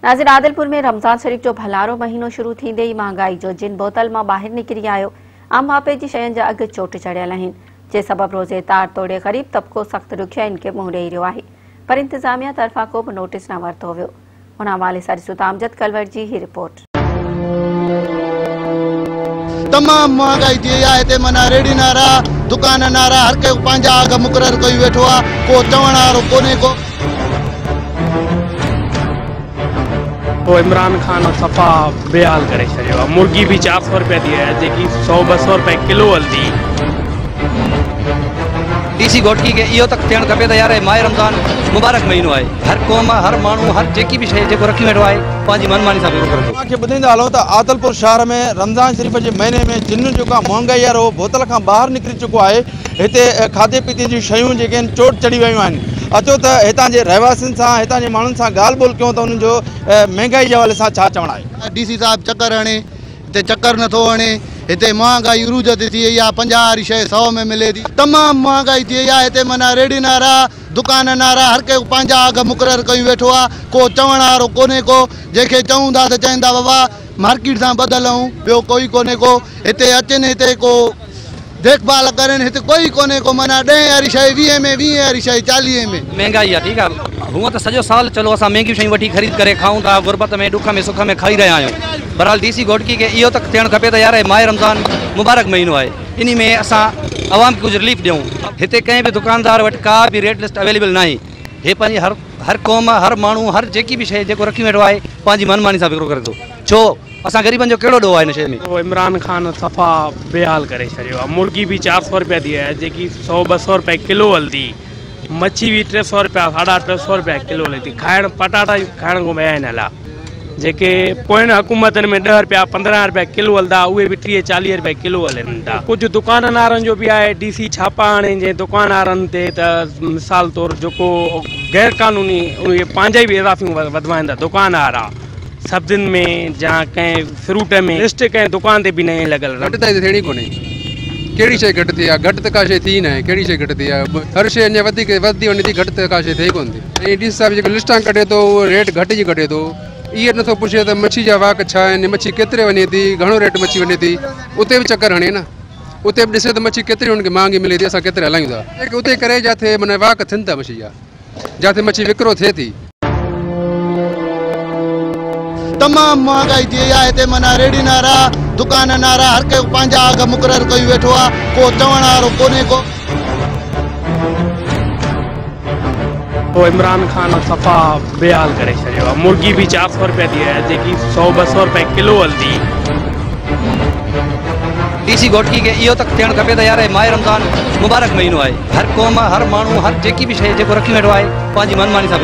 नाज़िर आदिलपुर में रमज़ान शरीफ जो भलारो महीनो शुरू थींदे ई महांगाई जो जिन बोतल मां ॿाहिरि निकिरी आयो। आम वापे जी शयुनि जा अघ चोट चढ़ियल आहिनि, जंहिं सबब रोज़े तार तोड़े ग़रीब तबिको सख़्तु ॾुखियाइनि खे मुंहुं ॾेई रहियो आहे, पर इंतिज़ामिया तरफ़ां को बि नोटिस न वरितो वियो। हुन हवाले सां ॾिसूं था अमजद कलवर जी ही रिपोर्ट। तमामु महांगाई थी वई आहे हिते, माना रेड़ी नारा दुकान नारा हर कंहिं पंहिंजा अघ मुक़ररु कई वेठो आहे, को चवण वारो कोन्हे को। पोइ इमरान खान सफ़ा बेहाल करे छॾियो आहे। मुर्गी बि 400 रुपया थी आहे, जेकी 100-200 रुपया किलो हलंदी। डीसी घोटकी खे इहो त थियणु खपे त यार माह रमज़ान मुबारक महीनो आहे, हर क़ौम हर माण्हू हर जेकी बि शइ जेको रखी वेठो आहे पंहिंजी मनमानी सां वेरो करे थो। तव्हांखे ॿुधाईंदा हलो त आदलपुर शहर में रमज़ान शरीफ़ जे महीने में जिन जेको महांगाई वारो बोतल खां ॿाहिरि निकिरी चुको आहे, हिते खाधे पीते जूं शयूं जेके आहिनि चोट चढ़ी वियूं आहिनि। अचो त हितां जे रहवासियुनि सां हितां जे माण्हुनि सां ॻाल्हि ॿोल कयूं त उन्हनि जो महांगाई जे हवाले सां छा चवणु आहे। डीसी साहिबु चकर हणे, हिते चकर नथो हणे, हिते महांगाई उरूज ते थी वई आहे, 50 वारी शइ 100 में मिले थी। तमामु महांगाई थी वई आहे हिते, माना रेड़ी नारा दुकान नारा हर कंहिं पंहिंजा अघ मुक़ररु कई वेठो आहे, को चवण वारो कोन्हे को। जंहिंखे चऊं था त चवनि था बाबा मार्केट सां ॿधल आहियूं, ॿियो कोई कोन्हे को। हिते अचनि हिते को देखभाल करनि, हिते कोई कोन्हे को। माना 10 वारी शइ 20 में, 20 वारी शइ 40 में। महांगाई आहे, ठीकु आहे। हूअं त सॼो साल चलो असां महांगियूं शयूं वठी ख़रीद करे खाऊं था, गुरबत में ॾुख में सुख में खाई रहिया आहियूं। बहरहाल डीसी घोटकी खे इहो त थियणु खपे त यार माह रमज़ान मुबारक महीनो आहे, इन में असां अवाम खे कुझु रिलीफ ॾियूं। हिते कंहिं बि दुकानदार वटि का बि रेट लिस्ट अवेलेबल न आहे। हे पंहिंजी हर हर क़ौम हर माण्हू हर जेकी बि शइ जेको रखी वेठो आहे पंहिंजी मनमानी सां विकिरो करे थो। छो असां ग़रीबनि जो कहिड़ो ॾोह आहे हिन शइ में? इमरान खान सफ़ा बेहाल करे छॾियो आहे। मुर्गी बि 400 रुपया थी आहे, जेकी 100-200 रुपया किलो हलंदी। मच्छी बि 300 रुपया 350 रुपया किलो हले थी। खाइण पटाटा खाइण खां ॿिया आहिनि अला, जेके पोइन हुकूमतनि में 10 रुपया 15 रुपया किलो हलंदा, उहे बि 30-40 रुपया किलो हलनि था। कुझु दुकाननि वारनि जो बि आहे, डीसी छापा हाणे जंहिं दुकान वारनि ते, त मिसाल तौरु जेको गैर कानूनी उहे पंहिंजा ई बि इज़ाफ़ियूं वधाइनि था दुकान वारा, सब्ज़ियुनि में या कंहिं फ्रूट में। लिस्ट कंहिं दुकान ते बि न लॻल। घटिताई त थियणी कोन्हे, कहिड़ी शइ घटि थी आहे? घटि त का शइ थी न आहे, कहिड़ी शइ घटि थी आहे? हर शइ अञा वधीक वधदी वञे थी, घटि त का शइ थिए कोन थी। ऐं डीसी साहिबु जेको लिस्टां कढे थो उहो रेट घटि जी कढे थो। इहो नथो पुछे त मच्छी जा वाक छा आहिनि, मच्छी केतिरे वञे थी, घणो रेट मच्छी वञे थी। उते बि चकर हणे न, उते बि ॾिसे त मच्छी केतिरी हुनखे महांगी मिले थी, असां केतिरे हलायूं था। उते करे जिते माना वाक थियनि था मच्छी जा, जिते मच्छी विकिरो थिए थी। तमामु महांगाई थी वई आहे हिते, माना रेड़ी नारा दुकान नारा हर कंहिं पंहिंजा अघ मुक़ररु कई वेठो आहे, को चवण वारो कोन्हे को। पोइ इमरान खान सफ़ा बेहाल करे छॾियो आहे। मुर्गी बि 400 रुपया थी आहे, जेकी 100-200 रुपया किलो हलंदी। डीसी घोटकी खे इहो त थियणु खपे त यार माह रमज़ान मुबारक महीनो आहे, हर क़ौम हर माण्हू हर जेकी बि शइ जेको रखी वेठो आहे पंहिंजी मनमानी सां।